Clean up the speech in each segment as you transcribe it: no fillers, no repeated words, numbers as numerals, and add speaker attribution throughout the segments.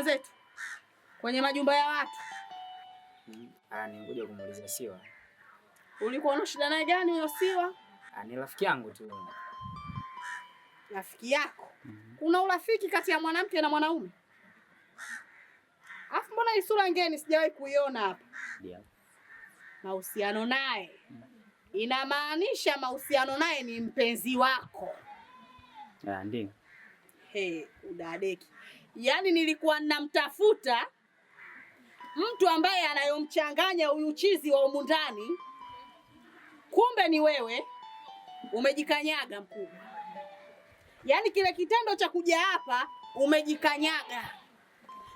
Speaker 1: mwenzetu kwenye majumba ya watu?
Speaker 2: Ah, nikuja kumuuliza Siwa.
Speaker 1: Ulikuwa una shida naye gani huyo Siwa?
Speaker 2: Ah, ni rafiki yangu tu.
Speaker 1: Rafiki yako? Kuna urafiki kati ya mwanamke na mwanaume? Alafu mbona hii sura ngeni sijawahi kuiona hapa?
Speaker 2: Ndio.
Speaker 1: Mahusiano naye inamaanisha mahusiano naye ni mpenzi wako?
Speaker 2: Ah, ndio.
Speaker 1: He, udadeki. Yaani nilikuwa namtafuta mtu ambaye anayomchanganya huyu chizi wa humu ndani, kumbe ni wewe. Umejikanyaga mkubwa. Yaani kile kitendo cha kuja hapa umejikanyaga.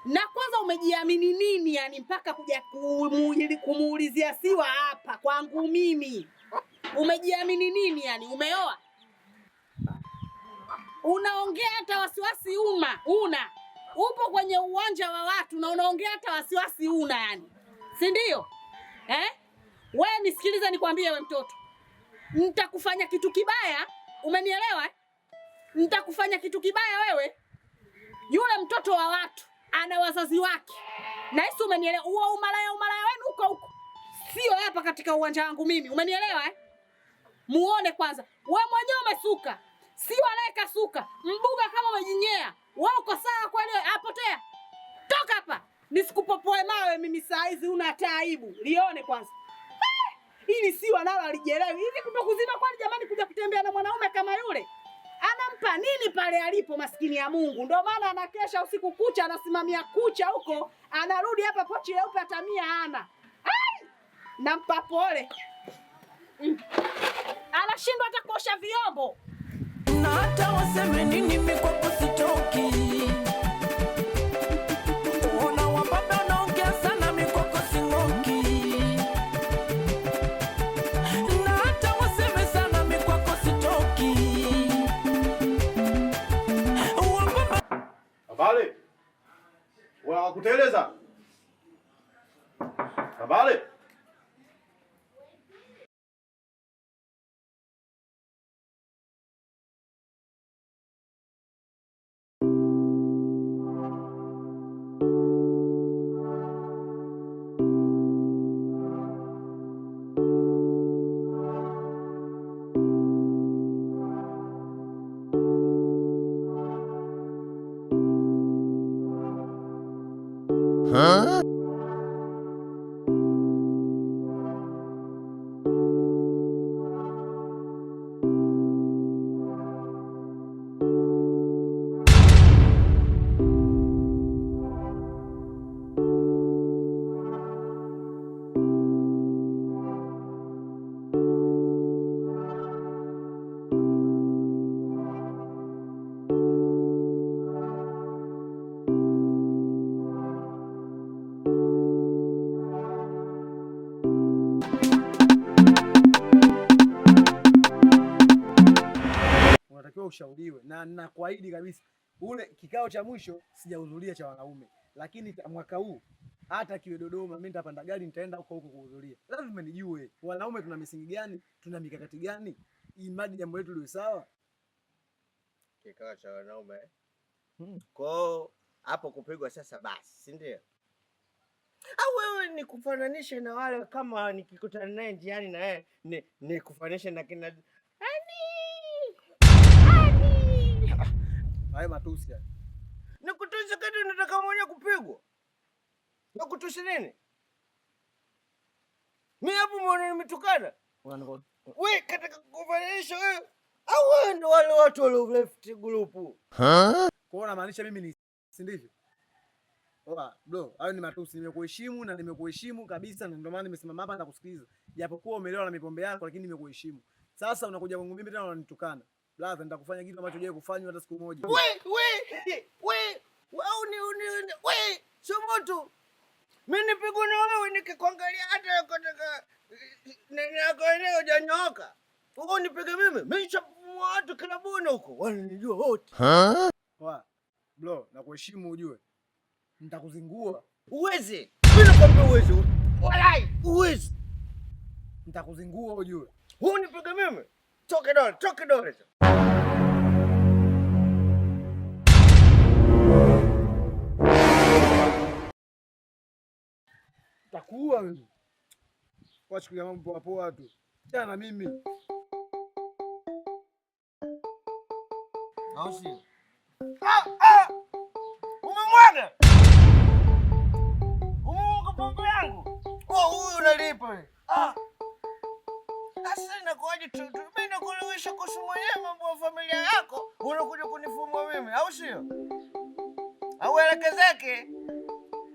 Speaker 1: Na kwanza umejiamini nini yani mpaka kuja kumuulizia Siwa hapa kwangu mimi? Umejiamini nini yani? Umeoa? Unaongea hata wasiwasi uma una. Upo kwenye uwanja wa watu na unaongea hata wasiwasi una yani. Si ndio? Eh? Wewe nisikilize nikwambie we mtoto. Nitakufanya kitu kibaya, umenielewa? Nitakufanya kitu kibaya wewe. Yule mtoto wa watu ana wazazi wake. Na hisi umenielewa? Huo umalaya umalaya wenu huko huko. Sio hapa katika uwanja wangu mimi. Umenielewa? Muone kwanza. Wewe mwenyewe umesuka. Sio anayekasuka. Mbuga kama umejinyea. Wewe uko sawa kweli? Apotea. Toka hapa. Nisikupopoe mawe mimi saa hizi, una hata aibu. Lione kwanza. Hili si nalo alijelewi. Hivi kutokuzima kwani jamani kuja kutembea na mwanaume kama yule? Anampa nini pale alipo maskini ya Mungu? Ndio maana anakesha usiku kucha, anasimamia kucha huko, anarudi hapa pochi leupe atamia hana. Ai! Nampa pole. Anashindwa hata kuosha vyombo.
Speaker 3: Na hata waseme nini mimi kwako sitoki. Ona wababa wanaongea sana mimi kwako sing'oki. Na hata waseme sana mimi kwako sitoki. Wababa
Speaker 4: Habari? Wakuteleza? Habari?
Speaker 5: Huh?
Speaker 6: Unatakiwa ushauriwe na nakuahidi kabisa ule kikao cha mwisho sijahudhuria cha wanaume, lakini mwaka huu hata kiwe Dodoma, mimi nitapanda gari nitaenda huko huko kuhudhuria. Lazima nijue wanaume tuna misingi gani, tuna mikakati gani, imadi jambo letu liwe sawa.
Speaker 7: Kikao cha wanaume. Kwao hapo kupigwa sasa basi, si ndio? Au wewe nikufananishe na wale kama nikikutana naye njiani na yeye nikufananishe na kina Ani? Ani!
Speaker 6: Hayo matusi haya.
Speaker 7: Nikutusi kitu nataka mwenyewe kupigwa. Nikutusi nini? Mimi hapo mwana nimetukana. Wewe katika kufananisha wewe au wewe ndio wale watu walio left group.
Speaker 5: Huh?
Speaker 6: Kwa hiyo unamaanisha mimi ni si ndivyo? Oa, bro, hayo ni matusi. Nimekuheshimu na nimekuheshimu kabisa na ndio maana nimesimama hapa na kusikiliza. Japokuwa umelewa na mipombe yako lakini nimekuheshimu. Sasa unakuja kwangu mimi tena unanitukana. Brother, nitakufanya kitu ambacho hujawahi kufanywa hata siku moja.
Speaker 7: We, we, we, wewe ni ni we, sio mtu. Mimi nipigwe na wewe nikikuangalia hata katika nini yako yenyewe hujanyooka. Wewe unipige mimi? Mimi nishaua watu kilabuni huko. Wananijua wote.
Speaker 5: Huh?
Speaker 6: Oa, bro, nakuheshimu ujue. Nitakuzingua.
Speaker 7: Uwezi. Mimi nakwambia uwezi. Walai, uwezi.
Speaker 6: Nitakuzingua ujue.
Speaker 7: Wewe unipige mimi? Toke dole, toke dole.
Speaker 6: Takuua mimi. Wachukulia mambo poa poa tu. Chana na mimi.
Speaker 7: Au sio? Ah, ah! Umemwaga? Umemwaga pombe yangu? Oh, huyu unalipa wewe. Ah. Sasa inakuwaje tu? Mimi nakuelewesha kuhusu mwenyewe mambo ya familia yako, unakuja kunifumua mimi, au sio? Au uelekezeke?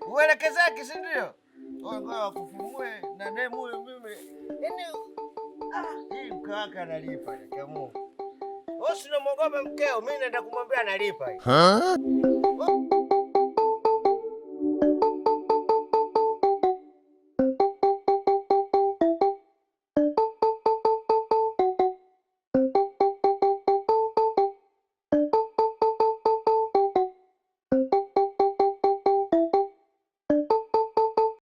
Speaker 7: Uelekezeke, si ndio? Wewe ngoja wakufumue na demu huyo mimi. Yaani ah, hii mke wake analipa ya Mungu. Wewe si unamwogopa mkeo, mimi naenda kumwambia analipa hii.
Speaker 5: Huh?